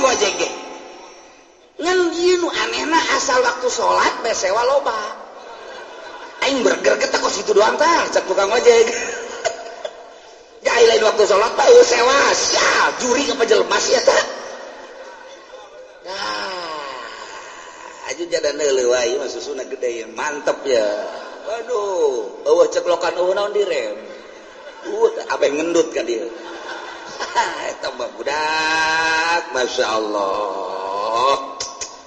ngojek ge. Ngan ieu nu anehna asal waktu salat bae sewa loba. Aing berger kos itu doang tah cek tukang ojek. Ya lain waktu salat bae sewa, sia juri apa jelema sia tah. Nah, aju jadan deuleu wae mah susuna gede ya, mantep ya. Waduh, eueuh ceklokan eueuh naon direm. Abeh ngendut ka dieu. Eta mah budak, Masya Allah.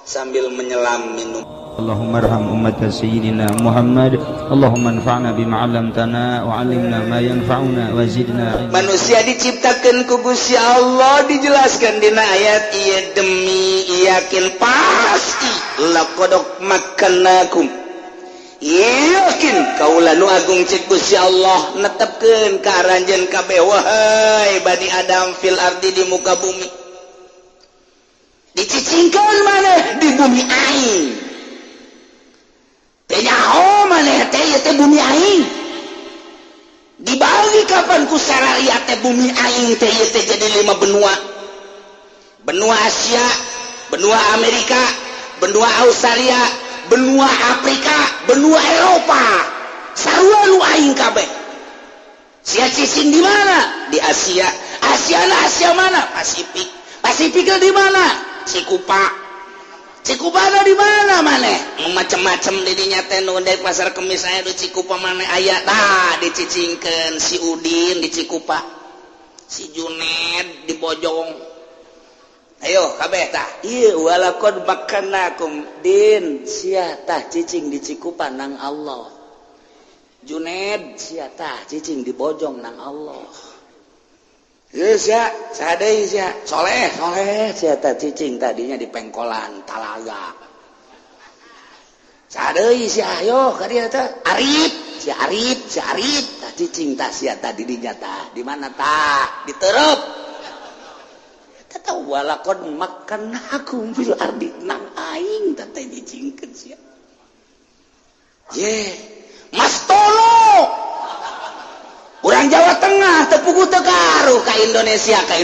Sambil menyelam minum. Allahumma arham ummat sayyidina Muhammad. Allahumma anfa'na bima 'allamtana wa 'allimna ma yanfa'una wa zidna ilma. Manusia diciptakan ku Gusti Allah dijelaskan dina ayat ieu demi yakin pasti laqad makkannakum. Yakin kaula nu agung cek Gusti Allah netepkeun ka aranjeun kabeh wahai Bani Adam fil ardi di muka bumi. Dicicingkeun maneh di bumi aing. Teh nyaho maneh teh ieu teh bumi aing. Dibagi kapan ku sararia teh bumi aing teh ieu teh jadi 5 benua. Benua Asia, benua Amerika, benua Australia, benua Afrika, benua Eropa. Sarua nu aing kabeh. Sia cicing di mana? Di Asia. Asia na Asia mana? Pasifik. Pasifik di mana? Cikupa. Cikupa ada di mana maneh? Macem-macem didinya teh nu dari pasar kemis aya di Cikupa maneh aya tah dicicingkeun si Udin di Cikupa. Si Juned di Bojong. Ayo kabeh tah. Ieu walaqad makkanakum din sia tah cicing di Cikupa nang Allah. Juned sia tah cicing di Bojong nang Allah. Ieu sia saha deui sia soleh soleh sia tah cicing tadinya di Pengkolan Talaga. Saha deui sia ayo ka dieu teh Arif sia Arif sia Arif tah cicing tah sia tah di dinya tah di mana tah diterep. Tata walaqad makkannakum fil ardi nang aing tah teh dicingkeun sia. Ye, Mas Tono. Urang Jawa Tengah teu puguh teu karuh ka Indonesia, ka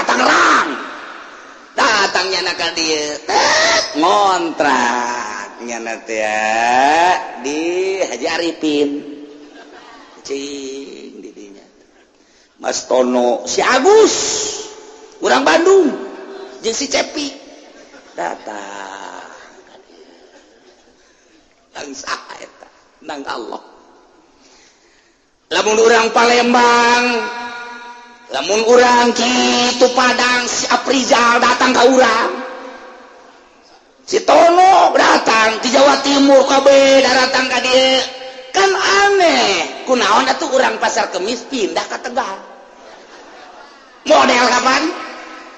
Tangerang. Datang nyana ka dieu, tet ngontrak nyana teh di Haji Arifin. Cing di dinya. Mas Tono, si Agus urang Bandung jeung si Cepi datang bangsa eta nang Allah. Lamun urang Palembang, lamun urang kitu Padang, si Aprizal datang ka urang, si Tono datang di Jawa Timur kabeh datang ka dieu. Kan aneh kunaon atuh urang Pasar Kemis pindah ka Tegal. Model kapan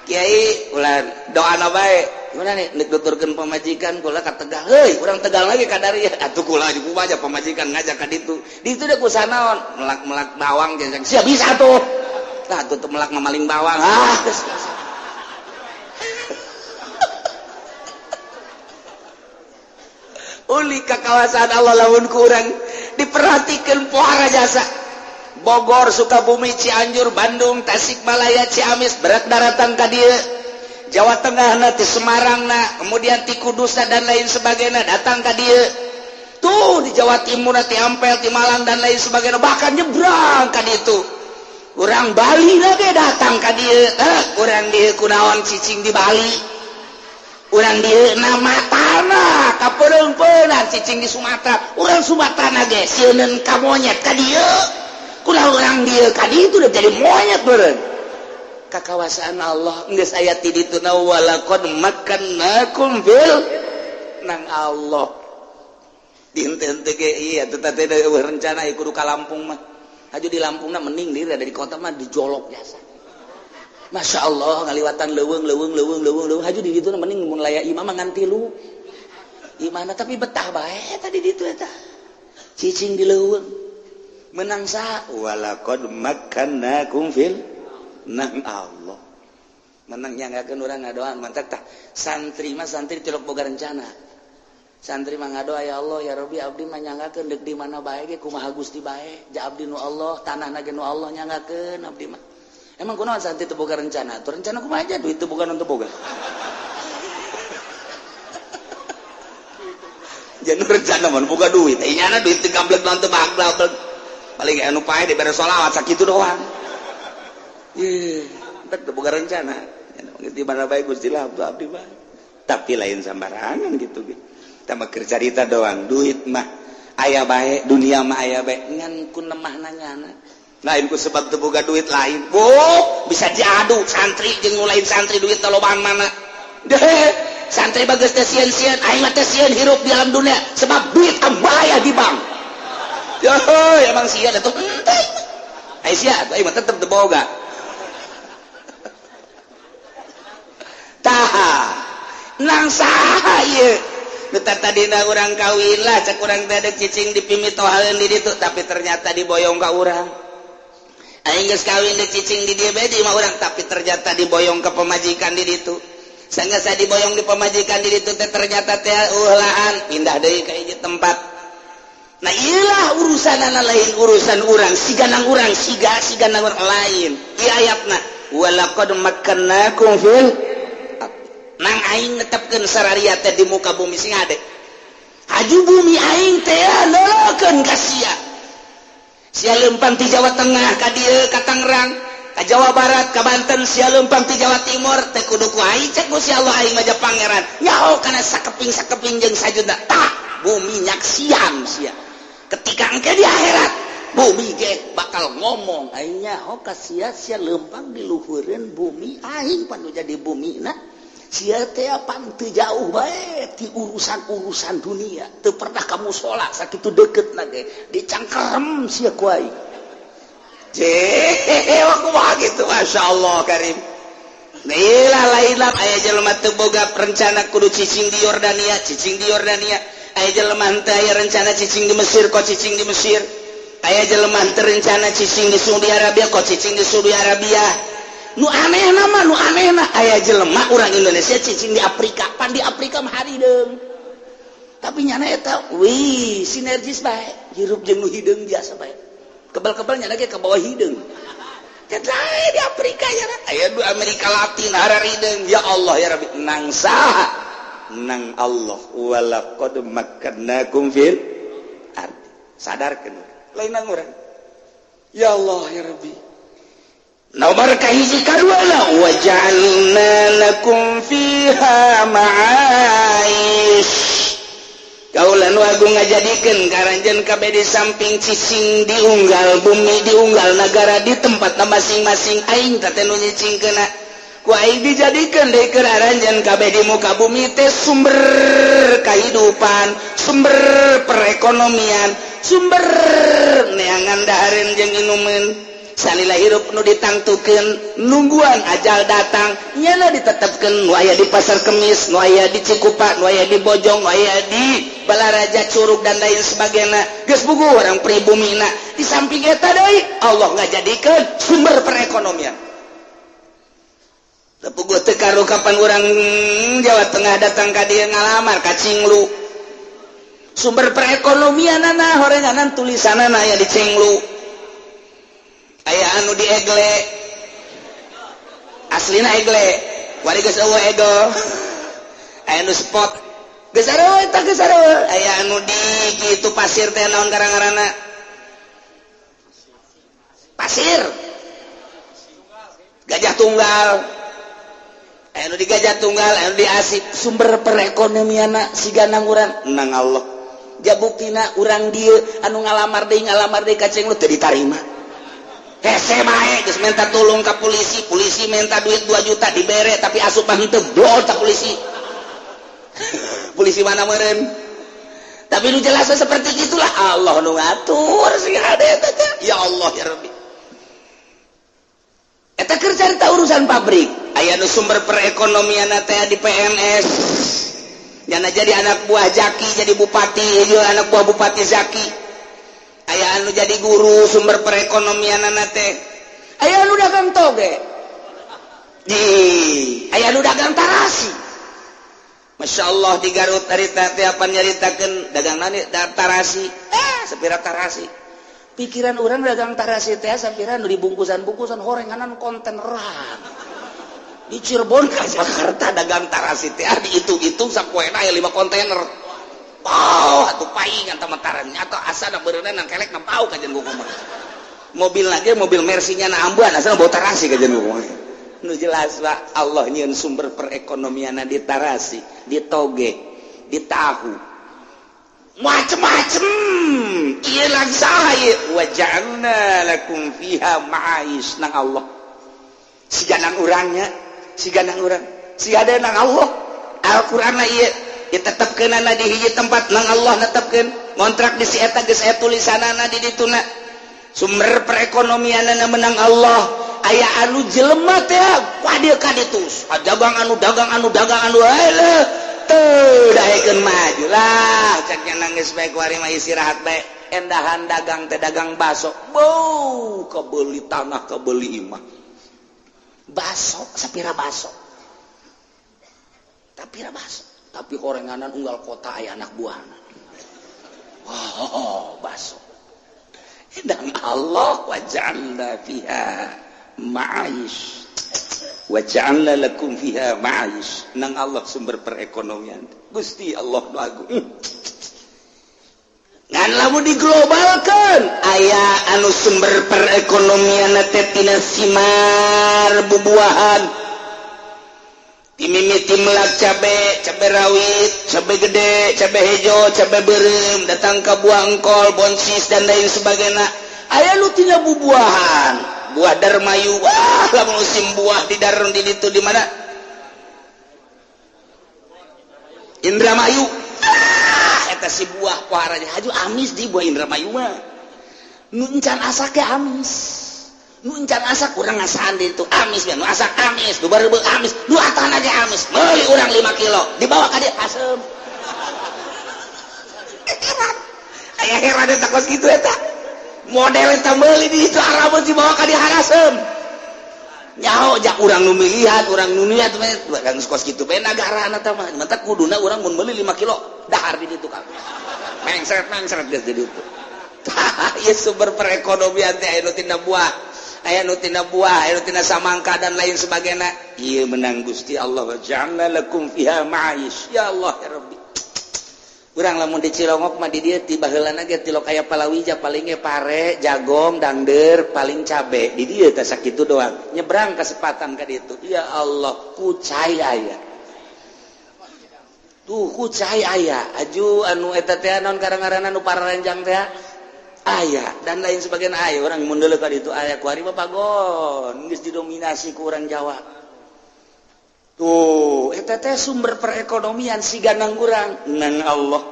Kiai ulah doana bae gimana nih nek nuturkeun pamajikan kula ka Tegal, heuy urang Tegal lagi ka dari atuh kula juga aja pamajikan ngajak ka ditu. Ditu deh kusanaon melak-melak bawang jeung sia bisa tuh. Tah tuh melak mamaling bawang. Ah geus. Uli ka kawasan Allah lamun ku urang diperhatikeun pohara jasa. Bogor, Sukabumi, Cianjur, Bandung, Tasikmalaya, Ciamis berat daratan ka dieu. Jawa Tengah na, ti Semarang na, kemudian ti Kudus dan lain sebagainya datang ka dieu. Tuh di Jawa Timur na, ti Ampel, ti Malang dan lain sebagainya, bahkan nyebrang ka ditu. Urang Bali lagi datang ka dieu. Urang dieu kunaon cicing di Bali. Urang dieu nama tanah kapereung-peunang cicing di Sumatera. Urang Sumatera ge sieuneun ka monyet ka dieu. Kunaon urang dieu ka ditu udah jadi monyet beureun. Kakawasaan Allah geus aya ti ditu na walaqad makkannakum fil nang Allah. Dinten teh ge ieu teh teh rencana kudu ka Lampung mah. Haju di Lampungna mending diri ada di kota mah dijolok jasa. Masya Allah ngaliwatan leuweung leuweung leuweung leuweung leuweung haju di ditu mending mun laya imah mah ngan tilu. Imahna tapi betah bae tadi ditu eta. Cicing di leuweung. Menang sa walaqad makkannakum fil nang Allah. Menang nyanggakeun urang ngadoa mantak tah santri mah santri tilok boga rencana. Santri mah ngadoa ya Allah ya Rabbi abdi mah nyanggakeun deuk di mana bae ge kumaha Gusti bae ja abdi nu Allah tanahna ge nu Allah nyanggakeun abdi mah. Emang kunaon santri teu boga rencana? Tuh rencana kumaha aja duit teu boga non teu boga. Jangan rencana mah boga duit. Inyana duit teu gamblek non teu baglek. Paling anu pae dibere sholawat sakitu doang. Ye, teu boga rencana. Di mana bae Gusti lah abdi mah. Tapi lain sambarangan gitu ge. Tah mah keur carita doang, duit mah aya bae, dunia mah aya bae ngan ku nemahna nyana. Lain ku sebab teu boga duit lain. Oh, bisa diadu santri jeung nu lain santri duit lobaan mana. Deh, santri bagus teh sieun-sieun, aing mah teh sieun hirup di alam dunia sebab duit ambaya di bank. Yo, emang sieun atuh henteu. Ai sia atuh aing mah tetep teu boga. Tah, nang saha ieu? Nu tadina urang kawin lah cek urang teh deuk cicing di pimitohaeun di ditu, tapi ternyata diboyong ka urang. Aing geus kawin deuk cicing di dieu bae di imah urang, tapi ternyata diboyong ke pemajikan di ditu. Sanggeus diboyong di pemajikan di ditu teh ternyata teh ulaan pindah deui ka hiji tempat. Nah ieulah urusanana lain urusan urang, siganang urang siga siganang urang lain. Ieu ayatna walaqad makkannakum fil nang aing netepkeun sararia teh di muka bumi sing ade. Haju bumi aing teh leulekeun ka sia. Sia leumpang ti Jawa Tengah ka dieu ka Tangerang, ka Jawa Barat, ka Banten, sia leumpang ti Jawa Timur teh kudu ku aing cek Gusti Allah aing mah pangeran. Nyaho kana sakeping-sakeping jeung sajudna. Tah, bumi nyaksian sia. Ketika engke di akhirat, bumi ge bakal ngomong aing nyaho ka sia, sia leumpang di luhureun bumi aing pan nu jadi bumina. Sia teh pan teu jauh bae ti urusan-urusan dunia, teu pernah ka musala sakitu deketna ge dicangkerem sia ku aing. Kumaha gitu, Masya Allah karim. Ilah lain aya jelema teu boga rencana kudu cicing di Yordania, cicing di Yordania. Aya jelema teu aya rencana cicing di Mesir, kok cicing di Mesir. Aya jelema teu rencana cicing di Saudi Arabia, kok cicing di Saudi Arabia. Nu anehna mah, nu anehna aya jelema urang Indonesia cicing di Afrika, pan di Afrika mah harideung. Tapi nyana eta wih sinergis bae, hirup jeung nu hideung biasa bae. Kebal-kebal nyana ge ka bawah hideung. Teh di Afrika ya, aya du Amerika Latin hararideung. Ya Allah ya Rabbi, nang saha? Nang Allah walaqad makkannakum fil ardi. Sadarkeun lain nang urang. Ya Allah ya Rabbi. Nomor kahiji kadua lah waja'alna lakum fiha ma'aish. Kaulan wagu ngajadikeun karanjeun kabeh di samping cicing diunggal bumi diunggal nagara di tempatna masing-masing aing teh nu nyicingkeunna ku aing dijadikeun deui keur aranjeun kabeh di muka bumi teh sumber kehidupan, sumber perekonomian, sumber neangan dahareun jeung inumeun. Salila hirup nu ditangtukeun nungguan ajal datang nyana ditetepkeun nu aya di Pasar Kemis, nu aya di Cikupa, nu aya di Bojong, nu aya di Balaraja, Curug dan lain sebagainya. Geus bugu orang pribumina. Di samping eta deui Allah ngajadikeun sumber perekonomian. Teu puguh teu karu kapan urang Jawa Tengah datang ka dieu ngalamar ka Cinglu. Sumber perekonomianana horenganan tulisanana aya di Cinglu. Aya anu di Egle, aslina Egle, wari geus eueuh Egle. Aya anu spot geus sarua eta geus sarua. Aya anu di kitu pasir teh naon ngaranna? Pasir Gajah Tunggal. Aya anu di Gajah Tunggal, aya anu di Asip. Sumber perekonomianna siga nang urang nang Allah. Jabuktina urang dieu anu ngalamar deui ka Cenglu teu ditarima. Hese bae geus minta tolong ka polisi, polisi minta duit 2 juta dibere tapi asup mah henteu blol ta polisi. Polisi mana meureun? Tapi nu jelasna seperti itulah Allah nu ngatur sing hade eta teh. Ya Allah ya Rabbi. Eta keur carita urusan pabrik, aya nu sumber perekonomianna teh di PNS. Nyana jadi anak buah Zaki jadi bupati, ieu anak buah Bupati Zaki. Aya anu jadi guru sumber perekonomianana teh. Aya anu dagang toge. Di aya anu dagang tarasi. Masya Allah di Garut harita teh apa nyaritakeun dagangan tarasi. Sepira tarasi. Pikiran orang dagang tarasi teh sapira nu dibungkusan-bungkusan horenganan konteneran. Di Cirebon ke Jakarta dagang tarasi teh dihitung-hitung sapoena aya 5 kontainer. Wow, atuh paingan tamataran atau asana beureunan nang kelek nang pau kajian kumaha. Mobil lagi mobil Mercy-nya na ambuan asana bau tarasi kajian kumaha. Nu jelas Pak, Allah nyieun sumber perekonomian di tarasi, di toge, di tahu. Macem-macem. Ieu langsa ieu wa ja'alna lakum fiha ma'ais nang Allah. Siga nang urangnya, siga nang urang, siga ada nang Allah. Al-Qur'an na ieu ditetepkeunana di hiji tempat nang Allah netepkeun, ngontrak di si eta geus aya tulisanana di dituna. Sumber perekonomianana menang Allah. Aya anu jelema teh wah dieu ka ditu dagang anu dagang anu dagang anu heuh teu daekeun maju lah cek nya nangis bae kuari mah istirahat bae endahan dagang teh dagang baso bau kebeli tanah kebeli imah baso sapira baso tapira baso tapi horenganan unggal kota aya anak buahna. Wow, baso dan Allah wa ja'alna fiha ma'aish wa ja'alna lakum fiha ma'aish nang Allah sumber perekonomian Gusti Allah nu agung. Ngan lamun diglobalkeun aya anu sumber perekonomian teh tina simar bubuahan timimiti melak cabe, cabe rawit, cabe gede, cabe hejo, cabe beureum, datang ka buah engkol, bonsis dan lain sebagainya. Aya nu tina bubuahan, buah darmayu, wah lamun musim buah di darun di ditu di mana? Indramayu. Ah, eta si buah pohara haju amis di buah Indramayu mah. Nu encan asak ge amis. Nu encan asak urang ngasaan di ditu amis nu asak amis, nu bareubeuh amis, nu atana ge amis. Meuli urang 5 kilo, dibawa ka dieu asem. Heran. Aya heran eta kos kitu eta. Model eta meuli di ditu arabeun dibawa ka dieu harasem. Nyaho jak urang nu milihan, urang nu niat mah kos kitu bae nagarana tah mah. Mantak kuduna urang mun meuli 5 kilo dahar di ditu kabeh. Mengsret-mengsret geus di ditu. Tah, ieu sumber perekonomian teh aya nu tina buah, aya nu tina buah, aya nu tina samangka dan lain sebagainya. Ieu menang Gusti Allah wa ja'alna lakum fiha ma'aish. Ya Allah ya Rabbi. Urang lamun di Cilongok mah di dieu ti baheulana ge tilok aya palawija paling ge pare, jagong, dangder, paling cabe. Di dieu teh sakitu doang. Nyebrang kesempatan ka ditu. Ya Allah, kucai aya. Tuh kucai aya. Aju anu eta teh naon karang-ngaranna nu pararenjang teh aya dan lain sebagainya aya. Urang mun deuleu ka ditu aya kuari mah pagon geus didominasi ku urang Jawa. Tuh, eta teh sumber perekonomian siga nang urang nang Allah.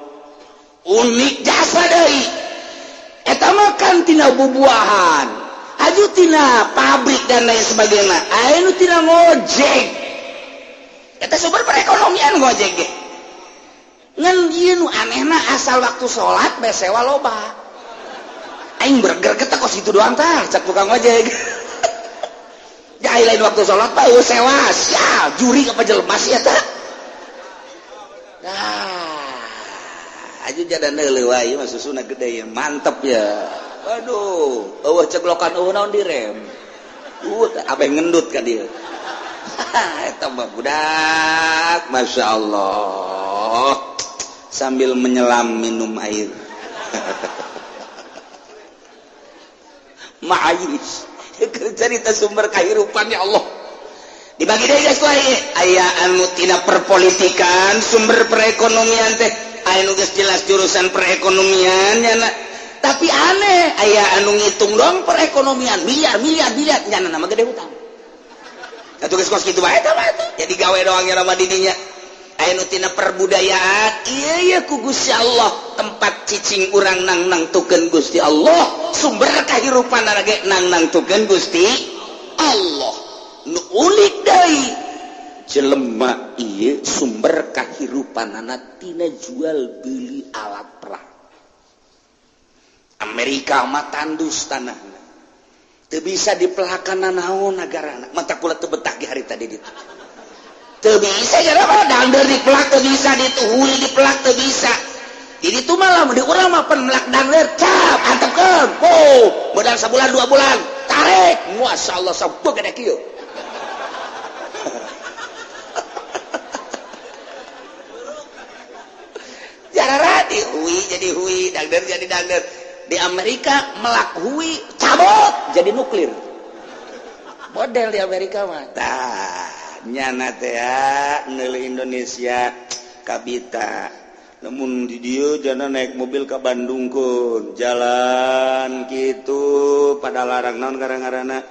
Unik jasa deui. Eta mah kan tina bubuahan, aju tina pabrik dan lain sebagainya. Aya nu tina ngojek. Eta sumber perekonomian ngojek ge. Ngan ieu nu anehna asal waktu salat bae sewa loba. Aing berger getek kos kitu doang tah cak tukang ojek. Ya lain waktu sholat mah sewa sia juri apa jelema sia tah. Nah, aju jadan deuleu wae mah susuna gede ya, mantep ya. Aduh, eueuh ceglokan eueuh naon direm. Apa yang ngendut ka dieu. Eta mah budak, Masya Allah. Sambil menyelam minum air. Ma'ayis. Cerita sumber kehidupan ya Allah. Dibagi deui geus kuari aya anu tina perpolitikan sumber perekonomian teh aya nu geus jelas jurusan perekonomian nya tapi aneh aya anu ngitung doang perekonomian miliar miliar miliar nya nama gede hutang. Atuh geus kos kitu bae tah mah jadi gawe doang nya mah di dinya. Aya nu tina perbudayaan ieu ye ku Gusti Allah tempat cicing urang nang nangtukeun Gusti Allah sumber kahirupan ge nang nangtukeun Gusti Allah. Nu unik deui jelema ieu sumber kahirupanana tina jual beli alat perang. Amerika mah tandus tanahna teu bisa dipelakan naon nagarana mata kula teu betah ge hari tadi ditu. Teu bisa jadi apa dangder dipelak teu bisa dituhuli dipelak teu bisa. Jadi itu malah di urang mah pan melak dangder cap antepkeun. Oh, modal sabulan 2 bulan tarik. Masyaallah sabuk gede kieu. Jarara di hui jadi hui, dangder jadi dangder. Di Amerika melak hui cabut jadi nuklir. Model di Amerika mah. Tah, nyana teh neuleuh Indonesia kabita. Namun di dieu jana naik mobil ke Bandung kun, jalan kitu pada larang naon garang-garana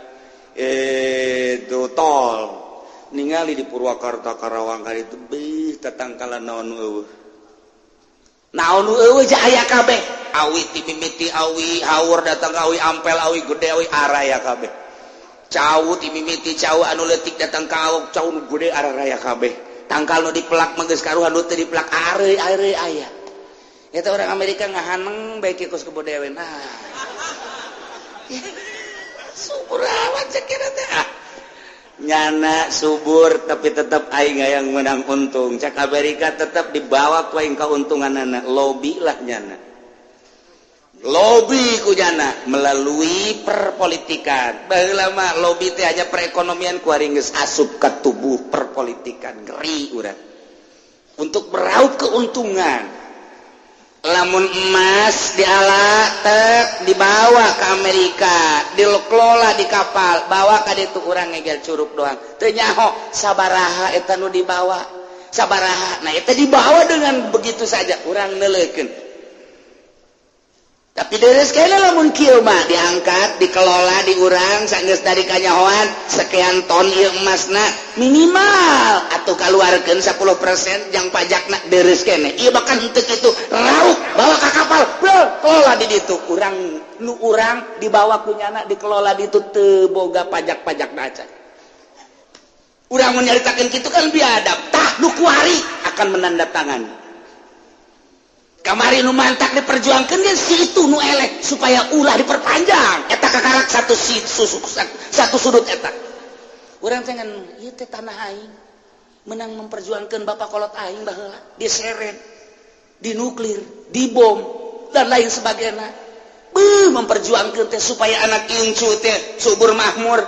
itu tol. Ningali di Purwakarta Karawang ka ditu beuh tatangkalan naon eueuh. Naon eueuh aya kabeh. Awi ti mimiti awi haur datang ka awi ampel awi gede awi araya kabeh. Cau ti mimiti cau anu leutik datang ka awok cau nu gede araya kabeh. Tangkal nu dipelak mah geus karuhan nu teu dipelak areuy-areuy aya. Eta orang Amerika ngahaneng bae kieu kos kebo dewe. Nah. Subur amat cekira teh. Nyana subur tapi tetap aing yang menang untung. Cak Amerika tetap dibawa ku aing kauntunganana, lobby lah nyana. Lobby ku nyana melalui perpolitikan. Baheula mah lobby teh hanya perekonomian ku ari geus asup ka tubuh perpolitikan ngeri urang. Untuk meraup keuntungan. Lamun emas diala tek dibawa ke Amerika, dikelola di kapal, bawa ka ditu urang ngegel curug doang. Teu nyaho sabaraha eta nu dibawa. Sabaraha. Nah eta dibawa dengan begitu saja urang neuleukeun. Tapi deres kene lamun kieu mah diangkat, dikelola di urang sanggeus dari kanyahoan sekian ton ieu emasna minimal atau kaluarkeun 10% jang pajakna deres kene. Ieu bahkan henteu kitu, raup bawa ka kapal, bro, kelola di ditu. Urang nu urang dibawa ku nyana dikelola di ditu teu boga pajak-pajak acan. Urang mun nyaritakeun kitu kan biadab. Tah nu kuari akan menandatangani. Kamari nu mantak diperjuangkan dia si itu nu elek supaya ulah diperpanjang eta kakarak satu satu sudut eta urang teh ngan ieu teh tanah aing menang memperjuangkan bapak kolot aing baheula diseret dinuklir dibom dan lain sebagainya beuh memperjuangkan teh supaya anak incu teh subur makmur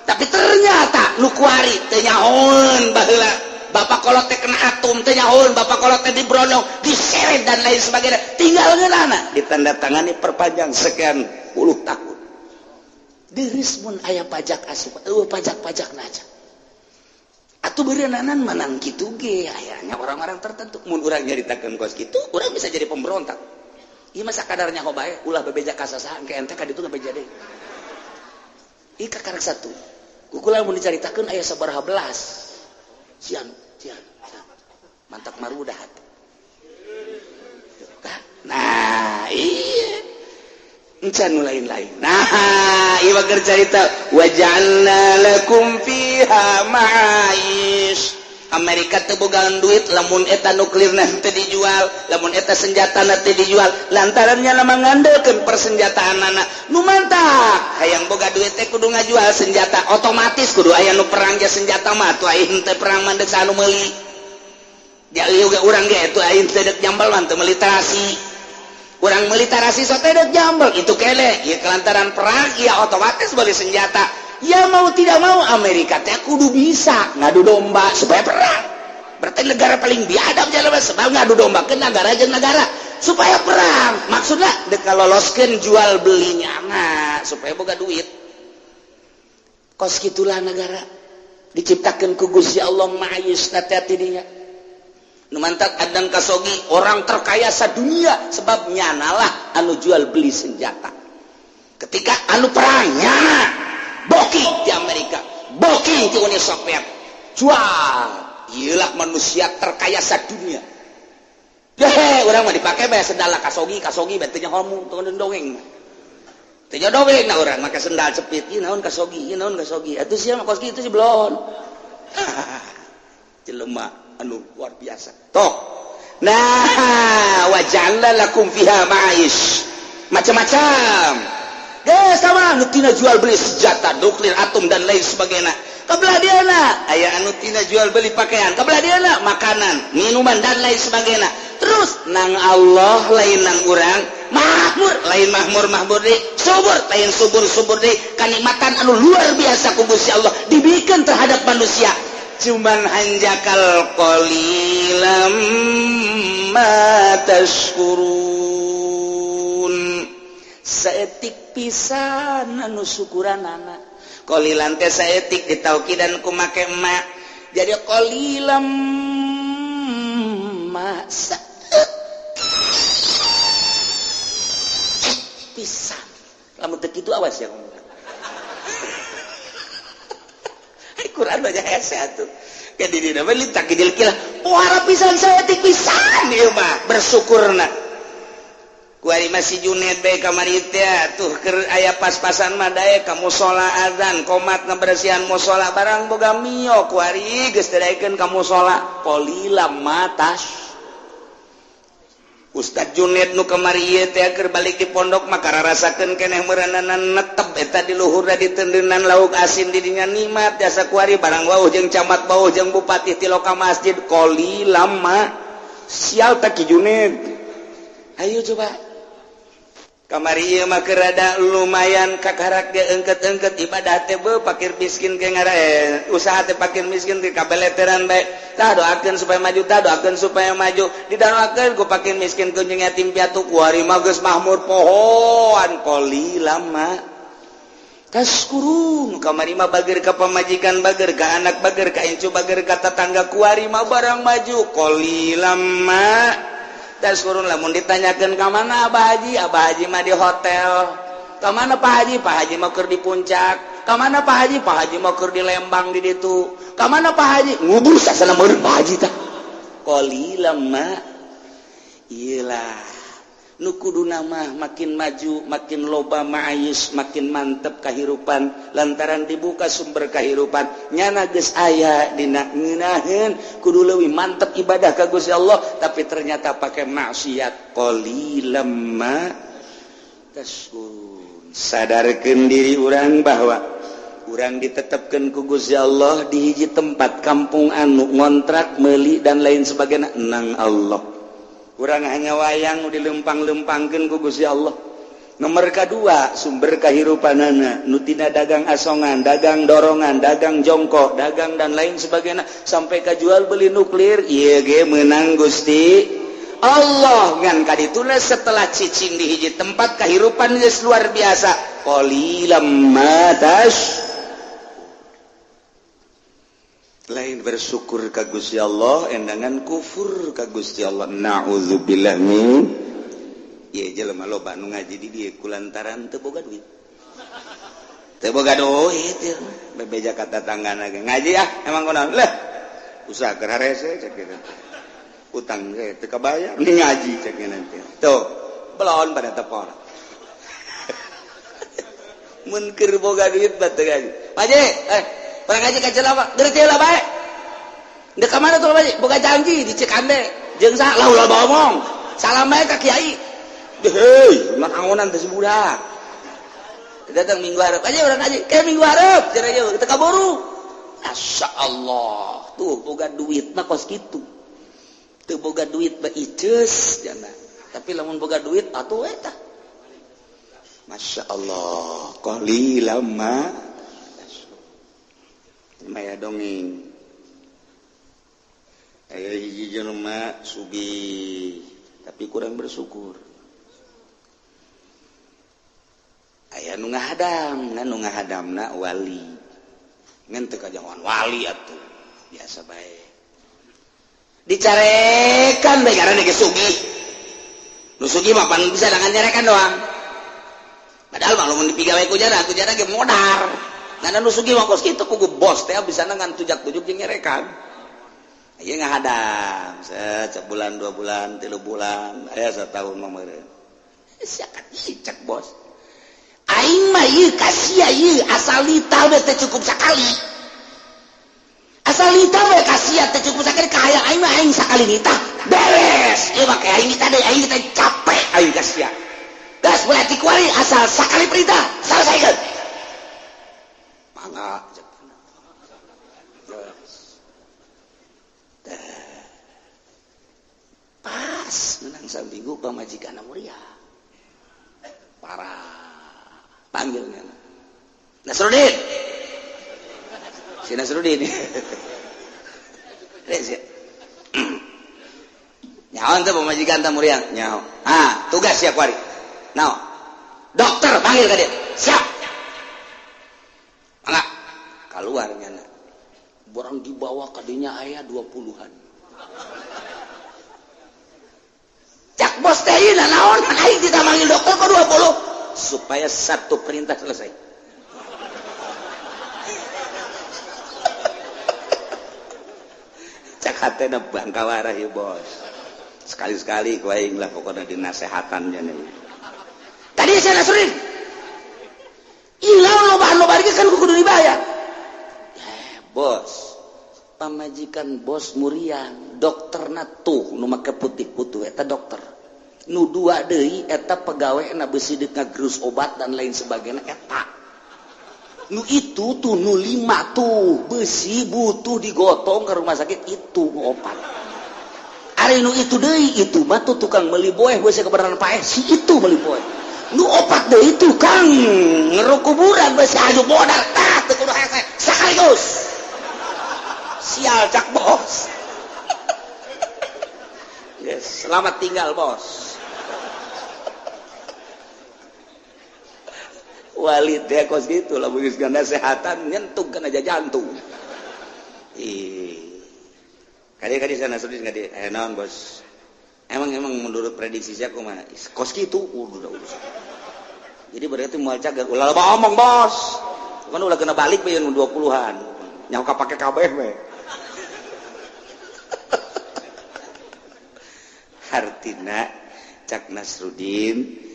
tapi ternyata nu kuari teh nyahoeun baheula bapak kolot teh kena atom teh nyahoeun bapak kolot teh dibrondong diseret dan lain sebagainya tinggal ngeunana ditandatangani perpanjang sekian puluh tahun deris mun aya pajak asup eueuh pajak-pajak aja atuh beureunanan manang kitu ge ayanya orang-orang tertentu mun urang nyaritakeun kos kitu urang bisa jadi pemberontak ieu mah sakadarnya ho bae ulah bebeja ka sasaha engke ente ka ditu bebeja deui ieu kakarak satu kukula mun dicaritakeun aya sabaraha belas sian sian mantap marudah. Nah iya encan nu lain-lain. Nah ieu mah keur carita waja'alna lakum fiha ma'aish. Amerika teu bogaan duit lamun eta nuklirna teu dijual, lamun eta senjatana teu dijual, lantaran nya mah ngandelkeun persenjataanana. Nu mantak hayang boga duit teh kudu ngajual senjata, otomatis kudu aya nu perang ge senjata mah atuh aing teh perang mah deuk anu meuli. Ja ieu ge urang ge atuh aing teh deuk jambal mah teu meuli tarasi. Urang meuli tarasi sok teh deuk jambal itu kene ieu kelantaran perang ieu otomatis beli senjata. Ya mau tidak mau Amerika teh kudu bisa ngadu domba supaya perang. Berarti negara paling biadab jalan sebab ngadu domba ke negara jeung negara supaya perang. Maksudnya dek loloskeun jual belinya mah supaya boga duit. Kos kitulah negara diciptakeun ku Gusti Allah ma'ayis teh dinya. Nu mantak Adnan Khashoggi orang terkaya sadunia sebab nyanalah anu jual beli senjata. Ketika anu perang nyana booking di Amerika, booking di Uni Soviet, jual, iyalah manusia terkaya sadunia. Hehe, orang mah dipakai bae sendal Khashoggi, Khashoggi bae teu nyaho teu dongeng. Teu dongeng na urang make sendal cepit, ieu naon Khashoggi, ieu naon Khashoggi. Atuh sia mah kos kitu sih belon. Jelema anu luar biasa. Toh. Nah, waja'alna lakum fiha ma'aish. Macam-macam. Sama anu tina jual beli senjata nuklir atom dan lain sebagainya. Kabelah diana aya anu tina jual beli pakaian, kabelah diana makanan, minuman dan lain sebagainya. Terus nang Allah lain nang urang, makmur lain makmur makmur deui, subur lain subur subur deui. Kanikmatan anu luar biasa ku Gusti Allah diberikan terhadap manusia. Cuman hanjakal qalilam ma tashkurun. Saetik pisan anu syukuranana. Qalilan teh saetik ditaukidan ku make ma. Jadi qalilam ma saetik pisan. Lamun teu kitu awas ya ngomong. Quran banyak hese atuh. Ke di dina mah lintak gidil kilah. Pohara pisan saetik pisan ieu mah bersyukurna. Kuari masih Junet bae kamari teh tuh keur aya pas-pasan mah daek ka musala azan komat ngabersihan musala barang boga mio kuari geus daekeun ka musala qalilam matas. Ustaz Junet nu kamari ieu teh keur balik di pondok mah kararasakeun keneh meureunana netep eta di luhurna ditendenan lauk asin di dinya nikmat jasa kuari barang wauh jeung camat bauh jeung bupati ti loka masjid qalilam ma sial teh Ki Junet. Ayo coba kamari ieu mah keur rada lumayan kakarak ge engket-engket ibadah teh beuh pakir miskin ke ngara usaha teh pakir miskin teh kabeleteran bae tah doakeun supaya maju tah doakeun supaya maju didoakeun ku pakir miskin ku jeung yatim piatu kuari mah geus mahmur pohoan qalilam ma taskurun. Kamari mah bager ka pamajikan bager ka anak bager ka incu bager ka tetangga kuari mah barang maju qalilam ma taskurun. Lamun ditanyakeun ka mana Abah Haji, Abah Haji mah di hotel. Ka mana Pak Haji? Pak Haji mah keur di puncak. Ka mana Pak Haji? Pak Haji mah keur di Lembang di ditu. Ka mana Pak Haji? Ngubur sasana meureun Pak Haji tah. Qalilam ma iyalah nu kuduna mah makin maju, makin loba ma'ayis, makin mantep kahirupan lantaran dibuka sumber kahirupan nyana geus aya dina ngeunaheun kudu leuwih mantep ibadah ka Gusti Allah tapi ternyata pakai maksiat qalilam ma tashkurun. Sadarkeun diri urang bahwa urang ditetepkeun ku Gusti Allah di hiji tempat kampung anu ngontrak meuli dan lain sebagainya nang Allah. Urang hanya wayang dilempang-lempangkeun ku Gusti Allah. Nomor kedua sumber kahirupanana nu tina dagang asongan, dagang dorongan, dagang jongkok, dagang dan lain sebagainya sampai ka jual beli nuklir ieu ge meunang Gusti Allah. Ngan kadituna setelah cicing di hiji tempat kahirupan geus luar biasa. Qalilam ma tas lain bersyukur ka Gusti Allah endangan kufur ka Gusti Allah. Na'udzubillah min ieu jelema loba nu ngaji di dieu kulantaran teu boga duit. Teu boga duit ieu bebeja ka tatanggana ge ngaji ah emang kunaon leh usaha keur harese cek kitu. Utang ge teu kabayar ni ngaji cek nanti. Tuh belon pada tepor. Mun keur boga duit bat teu ngaji. Pak Haji, orang ngaji ka celama, gerti lah bae. Ndek ka mana tuh Pak Haji? Boga janji di Cikande. Jeung saha lah ulah ngomong. Salam bae ka kiai. Hei, mah angonan teh si budak. Datang minggu hareup aja orang ngaji. Kayak minggu hareup cenah ieu teu kaburu. Masya Allah. Tuh boga duit mah kos kitu. Teu boga duit mah iceus jana. Tapi lamun boga duit atuh eta. Masya Allah. Qalilam ma maya dongeng aya hiji jelema sugih tapi kurang bersyukur. Aya nu ngahadam, nu ngahadamna wali. Ngan teu kajangan wali atuh, biasa bae. Dicarekan bae karena geus sugih. Nu sugih mah pan bisa dengan nyarekan doang. Padahal mah lamun dipigawe ku jara ge modar. Nah, nu sugih mah kos kitu kugu bos teh bisa ngan tujak-tujuk jeung nyerekan. Ieu ngahadam, sebulan, 2 bulan, 3 bulan, aya satahun mah meureun. Sia cek bos. Aing mah ieu ka sia ieu asal nitah we teh cukup sakali. Asal nitah we ka sia teh cukup sakali kahayang aing mah aing sakali nitah beres. Ieu mah aing nitah deui aing nitah capek aing ka sia. Gas berarti kuari asal sakali perintah selesaikan. Mangga pas Pas menang saminggu pamajikan muria. Parah. Panggilnya. Nasruddin. Si Nasruddin. Nyaho teh pamajikan teh muriang. Nyaho. Ah, tugas sia kuari. Naon? Dokter panggil ka dia. Siap. Mangga. Kaluar nyana. Borang dibawa kadinya aya 20-an. Cak bos teh ieu naon aing kita manggil dokter kok 20 supaya satu perintah selesai. Cak hatena bangkawarah ieu bos. Sekali-sekali ku aing lah pokona dinasehatan nya. Tadi saya Nasruddin. Ieu loba-loba kan kudu dibayar. Bos, pamajikan bos muriang, dokterna tuh nu make putih-putih eta dokter. Nu dua deui eta pegawena beusi deuk ngagerus obat dan lain sebagainya eta. Nu itu tuh nu lima tuh beusi butuh digotong ke rumah sakit itu nu opat. Ari nu itu deui itu mah tuh tukang meuli boeh beusi kebenaran paeh si itu meuli boeh. Nu opat deui tukang ngeruk kuburan beusi aju modal tah teu kudu hese sekaligus. Sial cak bos. Yes, selamat tinggal bos. Walid teh kos gitu lah geus nasehatan nyentuh kana jantung. Ih. Kadi-kadi sana sedih kadi naon bos. Emang menurut prediksi saya kumaha? Kos kitu udah urusan. Jadi berarti moal cager ulah loba omong bos. Kan ulah kena balik we 20-an. Nyaho ka pake kabeh we. Hartina cak Nasruddin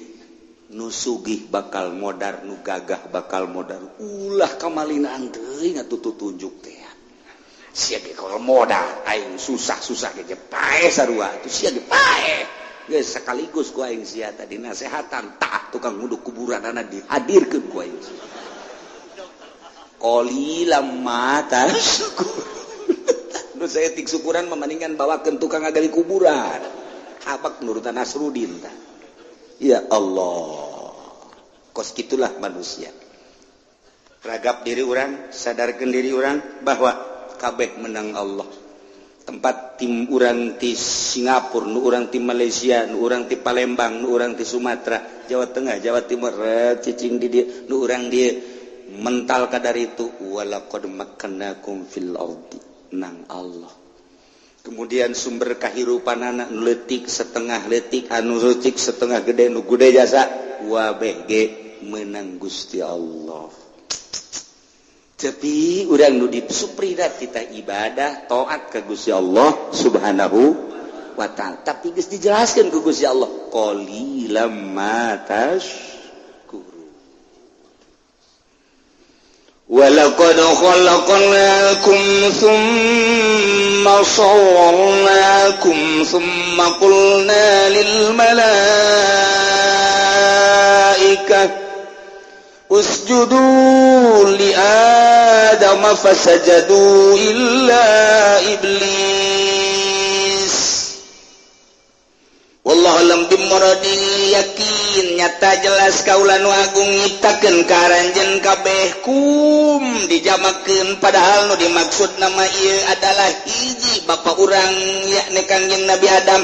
nu sugih bakal modar nu gagah bakal modar ulah kamalinaan teuing atuh tutunjuk teh sia ge kalau modar aing susah-susah ge paeh sarua atuh sia ge paeh geus sekaligus ku aing sia tadi nasehatan tah tukang nguduk kuburanana dihadirkeun ku aing sia qalilam ma tashkur. Nu saeutik syukuran membandingkan bawakeun tukang ngagali kuburan habak nurutan Nasruddin tah. Ya Allah, kos gitulah manusia. Ragap diri orang, sadarkan diri orang bahwa kabeh menang Allah. Tempat tim urang ti Singapura, nu urang ti Malaysia, nu urang ti Palembang, nu urang ti Sumatera, Jawa Tengah, Jawa Timur, cicing di dieu, nu urang dieu mental kadar itu walaqad makkannakum fil ardi nang Allah. Kemudian sumber kahirupan anak letik setengah letik anu letik setengah gede nu gede jasa wabeh ge menang Gusti Allah. Tapi urang nu disupridat kita ibadah taat ka Gusti Allah Subhanahu wa ta'ala. Tapi geus dijelaskeun ku Gusti Allah qalilam ma tashkuru. Walaqad khalaqnakum thumma sawwarnakum thumma qulna lil malaikah usjudu li adama fasajadu illa iblis. Wallahu alam bimuradi yakin nyata jelas kaula nu agung nyiptakeun ka aranjeun kabeh kum dijamakeun padahal nu dimaksud nama ieu adalah hiji bapa urang yakni Kangjeng Nabi Adam.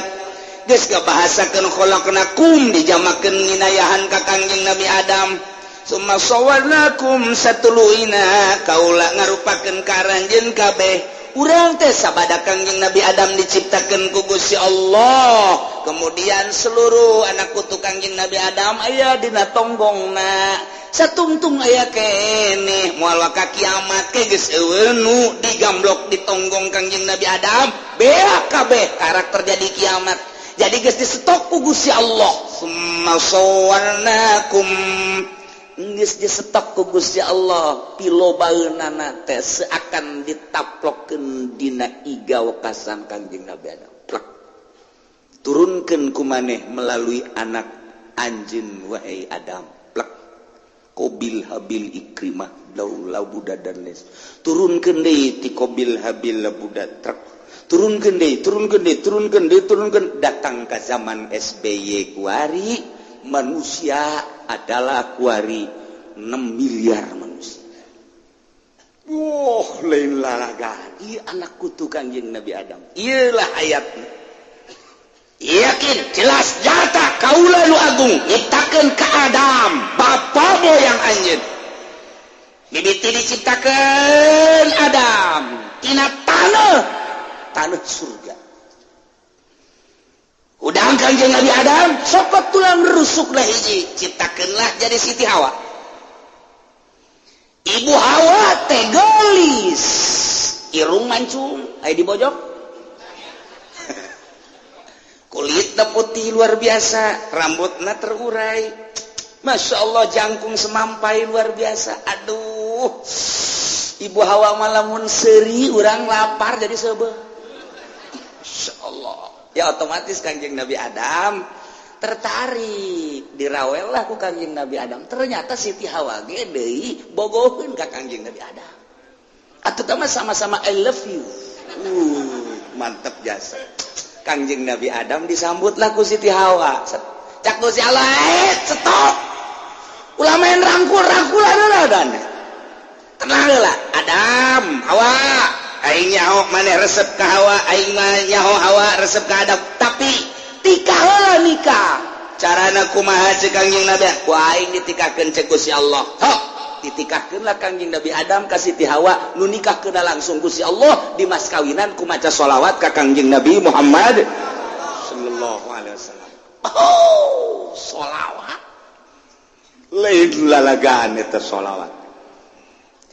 Geus kabahasakeun khalaqnakum dijamakeun nginayahan ka Kangjeng Nabi Adam. Summa sawwarnakum satuluina kaula ngarupakeun ka aranjeun kabeh. Urang teh sabada Kangjeng Nabi Adam diciptakeun ku Gusti Allah. Kemudian seluruh anak putu Kangjeng Nabi Adam aya dina tonggongna. Satungtung aya keneh moal ka kiamat ke geus eueuh nu digamblok di tonggong Kangjeng Nabi Adam beak kabeh karakter jadi kiamat. Jadi geus disetok ku Gusti Allah. Summa sawwarnakum geus disetok ku Gusti Allah pilobaeunana teh seakan ditaplokeun dina iga wekasan Kangjeng Nabi Adam. Plek. Turunkeun ku maneh melalui anak anjeun wahai Adam. Plek. Kobil, Habil, Ikrimah, Labuda dan les. Turunkeun deui ti Kobil, Habil, Labuda, truk. Turunkeun deui, turunkeun deui, turunkeun deui, turunkeun, datang ke zaman SBY kuari. Manusia adalah kuari 6 miliar manusia. Wah, lain lalaga. Ieu anak kutu Kanjeng Nabi Adam. Iyalah ayatnya. Yakin jelas nyata kaula nu agung nyiptakeun ka Adam, bapa moyang anjeun. Mimiti diciptakeun Adam tina tanah, tanah surga. Udah Kanjeng Nabi Adam sokot tulang rusuk lah hiji, ciptakeunlah jadi Siti Hawa. Ibu Hawa teh geulis, irung mancung, aya dibojok. Kulitnya putih luar biasa, rambutnya terurai. Masya Allah, jangkung semampai luar biasa. Aduh, Ibu Hawa malamun seri urang lapar jadi seubeuh. Masya Allah. Ya otomatis Kanjeng Nabi Adam tertarik, dirawel lah ku Kanjeng Nabi Adam. Ternyata Siti Hawa ge deui bogoheun ka Kanjeng Nabi Adam. Atuh mah sama-sama I love you. Mantep jasa. Kanjeng Nabi Adam disambutlah ku Siti Hawa. Cak Gusti Allah, eh, stop. Ulah main rangkul-rangkulan lah dan. Tenang lah, Adam, Hawa. Aing nyaho maneh resep ka Hawa, aing mah nyaho Hawa resep ka Adam. Tapi tikah heula nikah. Carana kumaha cek Kanjeng Nabi? Ku aing ditikahkeun cek Gusti Allah. Hok, ditikahkeun lah Kanjeng Nabi Adam ka Siti Hawa, nu nikahkeun langsung Gusti Allah di mas kawinan ku maca sholawat ka Kanjeng Nabi Muhammad sallallahu alaihi wasallam. Oh, sholawat. Lain lalagaan eta sholawat.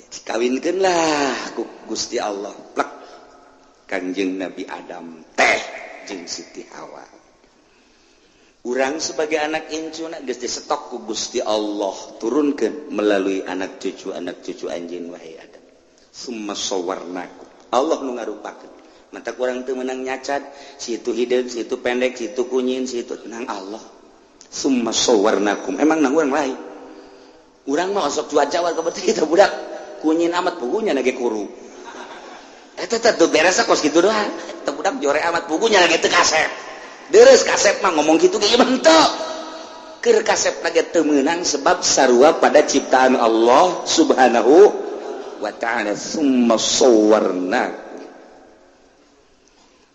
Dikawinkeun lah ku Gusti Allah. Plek. Kanjeng Nabi Adam teh jeung Siti Hawa. Urang sebagai anak incuna geus disetok ku Gusti Allah, turunkeun melalui anak cucu anjeun, wahai Adam. Summa sawwarnakum. Allah nu ngarupakeun. Matak urang teu meunang nyacat, situ hideung, situ pendek, situ kunyin, situ nang Allah. Summa sawwarnakum. Emang nang urang lain. Urang mah osok cuaca war kebetul kita budak kunyin amat, pugunya lagi kuru. Eta teh teu beres kos kitu doang. Teu budak jore amat, pugunya lagi teu kasep. Deres kasep mah ngomong gitu ge henteu. Keur kasep lagi teu meunang sebab sarua pada ciptaan Allah Subhanahu wa ta'ala. Summa sawwarnakum.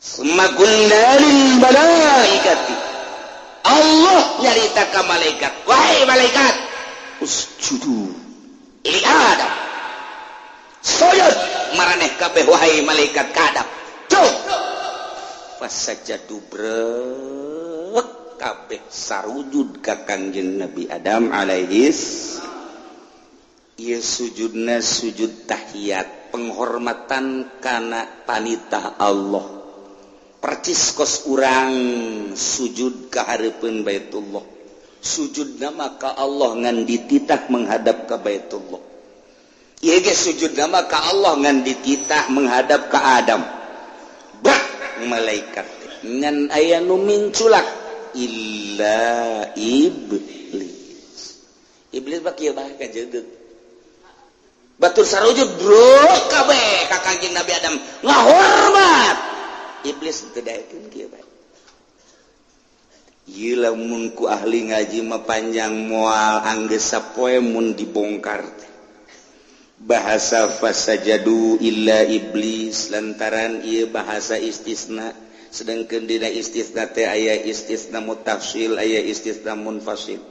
Summa qulna lil malaikati. Allah nyarita ka malaikat, wahai malaikat, usjudu li Adam. Sujud maraneh kabeh wahai malaikat ka Adam. Cuk. Fasajadu, brek kabeh sarujud ka Kangjeng Nabi Adam alaihis. Ieu sujudna sujud tahiyat, penghormatan kana panitah Allah. Percis kos urang sujud ka hareupeun Baitullah. Sujudna maka Allah ngan dititah menghadap ke Baitullah. Ieu ge sujudna maka Allah ngan dititah menghadap ke Adam. Bak malaikat ngan aya nu minculak, illa iblis. Iblis bak kieu bae kajegeug. Batur sarujud bro kabeh ka Kangjeng Nabi Adam ngahormat. Iblis teu daekeun kieu bae. Ieu lamun ku ahli ngaji mah panjang, moal anggeus sapoe mun dibongkar teh. Bahasa fasajadu illa iblis lantaran ieu bahasa istisna, sedangkan dina istisna teh aya istisna mutafsil, aya istisna munfasil.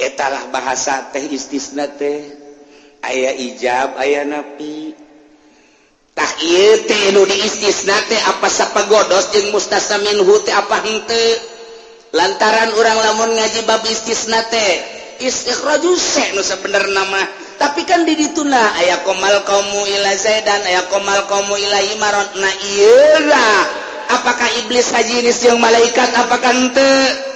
Etalah bahasa teh istisna teh aya ijab, aya nafi. Tah, ieu teh nu diistisna teh apa sapagodos jeung mustasna minhu teh apa henteu? Lantaran urang lamun ngaji bab istisna teh istikhrajus nu sabenerna mah, tapi kan di dituna aya qomal qaumu illa zaidan, aya qomal qaumu illa himaron. Nah, ieu lah, apakah iblis sajinis jeung malaikat, apakah henteu?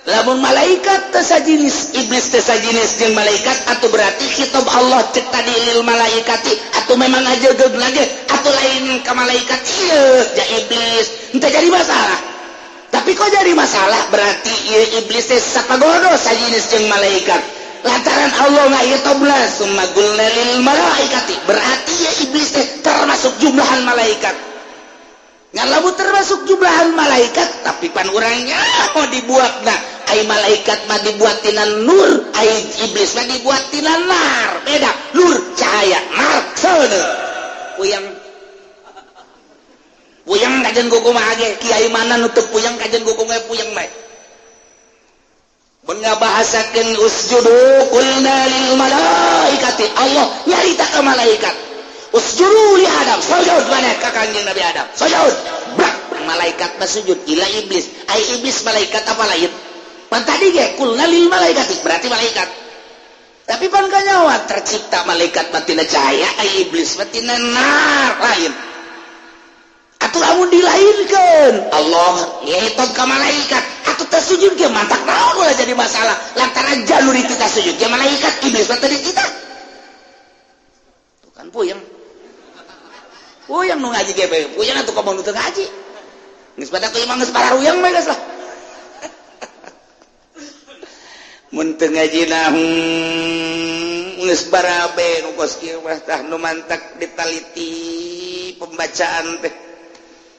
Lamun malaikat teu sajinis, iblis teu sajinis jeung malaikat, atau berarti khitab Allah cek tadi lil malaikati atau memang aja lagi atau lain ke malaikat ieu ja iblis henteu jadi masalah. Tapi kok jadi masalah, berarti ieu iblis teh sapagodo sajinis jeung malaikat. Lantaran Allah ngahitobna summa qulna lil malaikati, berarti ya iblis teh termasuk jumlahan malaikat. Ngan lamun termasuk jumlahan malaikat, tapi pan urangnya mau dibuatna ai malaikat mah dibuat tina nur, ai iblis mah dibuat tina nar. Beda, nur cahaya, nar seuneu. Puyeng puyeng kajen kumaha ge, kiai mana nutup puyeng kajen kumaha puyeng bae. Mun ngabahasakeun usjudu qulna lil malaikati, Allah nyarita ka malaikat, usjudu li Adam, sujud maneh ka Kangjeng Nabi Adam, sujud. Brak, malaikat mah sujud ila iblis. Ai iblis malaikat apa lain? Pan tadi ge qulna lil malaikati berarti malaikat. Tapi pan kanyawa tercipta malaikat mah tina cahaya, ai iblis mah tina nar, lain. Atuh lamun dilainkeun Allah ngitung ka malaikat, atuh teu sujud ge mantak naon ulah jadi masalah, lantaran jalur itu teu sujud ge malaikat, iblis mah teu dicipta. Tuh kan puyeng. Puyeng nu ngaji ge puyeng atuh komo nu teu ngaji. Geus pada kuy mah geus pararuyang bae geus lah. Mun teu ngaji na geus barabe nu kos kieu mah tah nu mantak ditaliti pembacaan teh.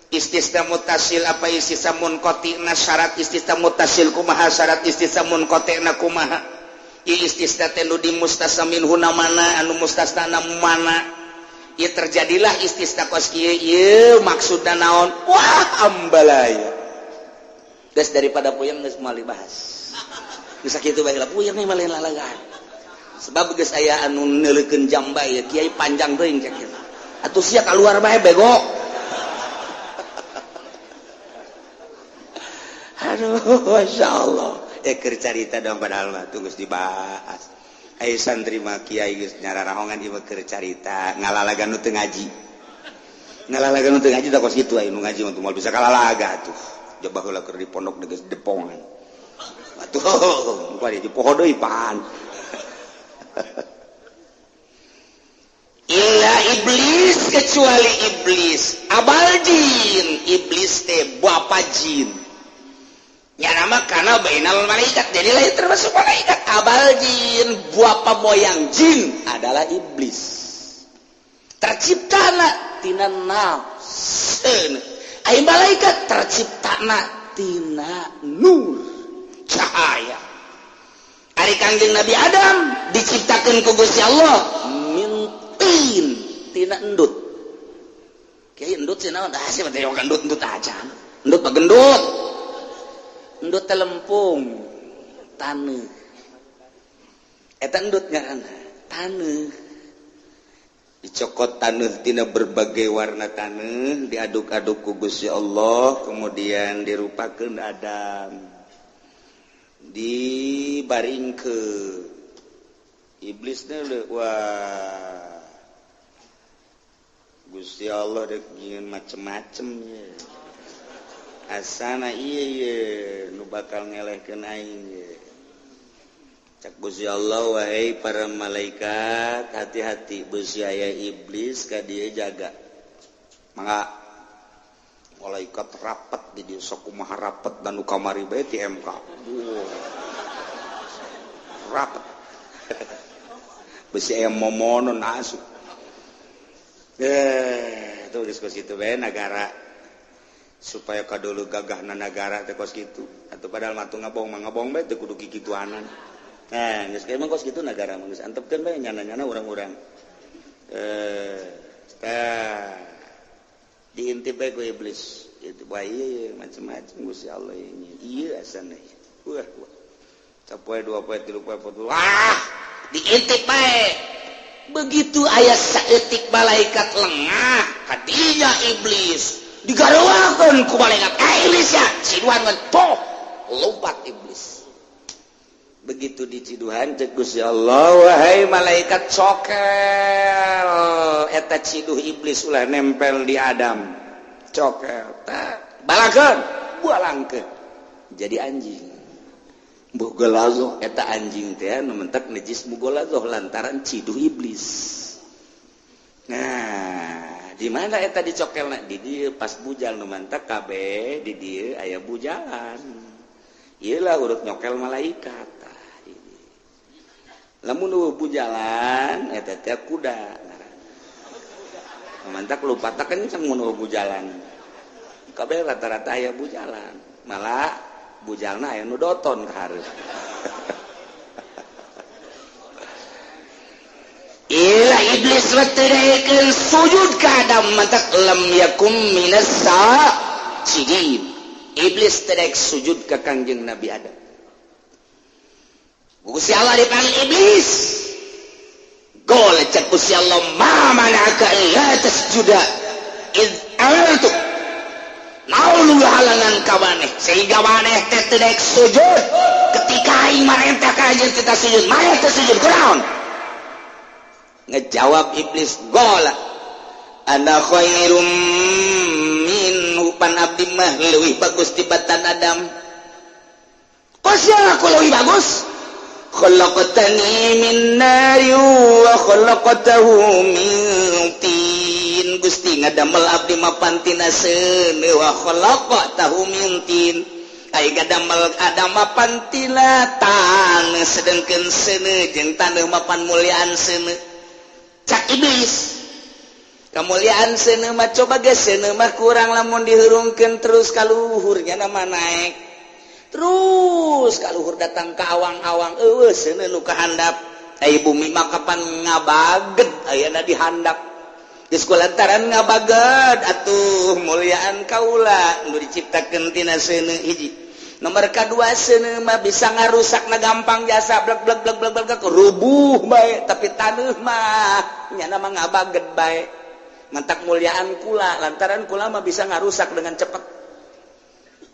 Istisna mutasil apa istisna munqati' na, syarat istisna mutasil kumaha, syarat istisna munqati' na kumaha. Ieu istisna teh nu di mustasna minhu na mana, anu mustasna na mana. Ieu terjadilah istisna kos kieu, ieu maksudna naon? Wah, ambalaya. Geus daripada puyeng geus moal dibahas. Geus sakitu bae lah puyeng mah lain lalagan. Sebab geus aya anu neuleukeun jam bae, kiai panjang teuing cek kieu. Atuh sia kaluar bae bego. Aduh, Masya Allah. Keur carita dong padahal mah tunggu dibahas. Ayo santri mah kiai geus nyararahongan ieu keur carita ngalalagan nu teu ngaji. Ngalalagan nu teu ngaji da kos kitu aya nu ngaji mah moal bisa kalalaga atuh. Coba heula keur di pondok geus depongan. Atuh, muka di poho deui pan. Illa iblis, kecuali iblis. Abal jin, iblis teh bapa jin. Ya nama karena bainal malaikat, jadi lain termasuk malaikat. Abal jin, bapa moyang jin adalah iblis. Terciptana tina nafsu. Ai malaikat terciptana tina nur, cahaya. Ari Kangjeng Nabi Adam diciptakeun ku Gusti Allah min tin, tina endut. Kiai endut sih naon? Ah sih mah teh endut-endut aja. Endut mah gendut. Endut teh lempung, taneuh. Eta endut ngaranna, taneuh. Dicokot taneuh tina berbagai warna taneuh, diaduk-aduk ku Gusti Allah, kemudian dirupakeun Adam. Dibaringkeun. Iblisna wah. Gusti Allah dek nyieun macem-macem ye. Asana ieu ye nu bakal ngelehkeun aing ye. Cak Gusti Allah, wahai para malaikat, hati-hati beusi aya iblis ka dieu jaga. Mangga malaikat rapat di dieu sok kumaha rapat dan nu kamari bae ti MK. Rapat. Beusi aya momonon asup. Tuh geus kos kitu bae nagara. Supaya kadulu gagahna nagara teh kos kitu. Atuh padahal mah ngabong mah ngabong bae teu kudu kikituanan. Nah, geus emang kos kitu nagara mah geus antepkeun bae nyana-nyana urang-urang. Tah diintip bae ku iblis. Itu bae ieu macam-macam Gusti Allah ieu. Ieu asana. Wah, wah. Sapoe dua poe tilu poe empat. Wah, diintip bae. Begitu aya saeutik malaikat lengah, kadinya iblis digaruakeun ku malaikat. Iblis ya, ciduhan ngan poh, lompat iblis. Begitu diciduhan cek Gusti Allah, wahai malaikat cokel eta ciduh iblis ulah nempel di Adam. Cokel, tah balangkeun, balangkeun. Jadi anjing. Mugolazoh eta anjing teh nu mentek najis mugolazoh lantaran ciduh iblis. Nah, di mana eta dicokelna? Di dieu pas bujal nu mantek kabeh di dieu aya bujalan. Ieu lah urut nyokel malaikat. Tah di dieu. Lamun euweuh bujalan eta teh kuda. Mantak lupa tak kenceng mun euweuh bujalan. Kabeh rata-rata aya bujalan. Malah bujalna aya nu doton ka hareup. Ila iblis teu sujud ka Adam mantak lam yakum minas sajidin. Iblis teu sujud ka Kangjeng Nabi Adam. Gusti Allah dipanggil iblis. Gol cek Gusti Allah, ma mana'aka la tasjuda id amartu. Naon nu halangan ka maneh sehingga maneh teh teu daek sujud ketika aing marentah ka anjeun teu sujud, maneh teu sujud kunaon? Ngejawab iblis, gola ana khairum minhu, pan abdi mah leuwih bagus tibatan Adam. Kos aku leuwih bagus? Khalaqtani min nari wa khalaqtahu min tin. Gusti ngadamel abdi mapan tina seuneu wa khalaqtahu min tin. Ai ngadamel Adam mapan tina taneuh sedengkeun seuneu jeung taneuh mapan muliaan seuneu. Cak iblis, kemuliaan seuneu mah coba ge seuneu mah kurang lamun dihurungkeun terus ka luhurnya nama naik. Terus kaluhur datang ke awang-awang eueuh seuneu nu kahandap. Ai bumi mah kapan ngabaged ayeuna dihandap. Geus kulantaran ngabaged atuh muliaan kaula nu diciptakeun tina seuneu hiji. Nomor kadua seuneu mah bisa ngarusakna gampang jasa blek blek blek blek blek rubuh bae, tapi taneuh mah nyana mah ngabaged bae. Mantak muliaan kula lantaran kula mah bisa ngarusak dengan cepat.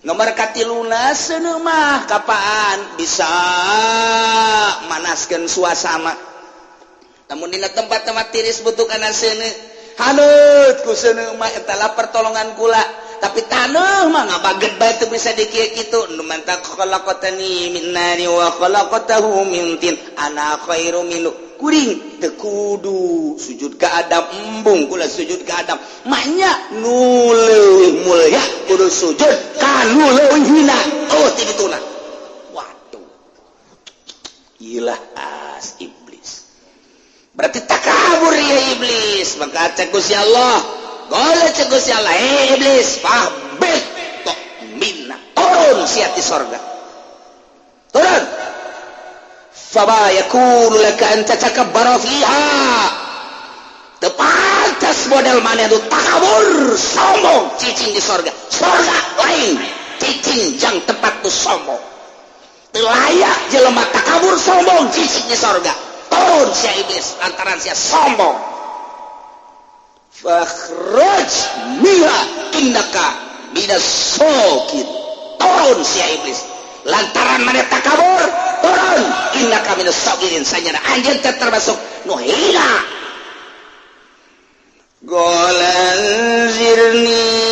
Nomor katiluna seuneu mah kapaan bisa manaskeun suasana. Lamun dina tempat-tempat tiris butuh kana seuneu, haneut ku seuneu mah eta lah pertolongan kula. Tapi taneuh mah ngabaget bae teu bisa dikieu kitu. Nu mantak khalaqatani min nari wa khalaqatahu min tin ana khairu minhu. Kuring teu kudu sujud ka Adam, embung kula sujud ka Adam. Maknya nu leuwih mulya kudu sujud ka nu leuwih hina. Oh ti dituna. Waduh. Ilah as iblis. Berarti takabur ya iblis. Maka cek Gusti Allah, gole cek Gusti Allah, hey iblis, fahbit tok minna. Turun sia ti sorga. Turun. Fama yakunu laka an tatakabbara fiha. Teu pantas model maneh nu takabur, sombong, cicing di sorga. Sorga lain, cicing jang tempat nu sombong. Teu layak jelema takabur sombong cicing di sorga. Turun sia iblis lantaran sia sombong. Fakhruj minha innaka minas sokin. Turun sia iblis lantaran maneh takabur, turun innaka minas sokirin, sanyana anjeun teh termasuk nu hina. Golan zirni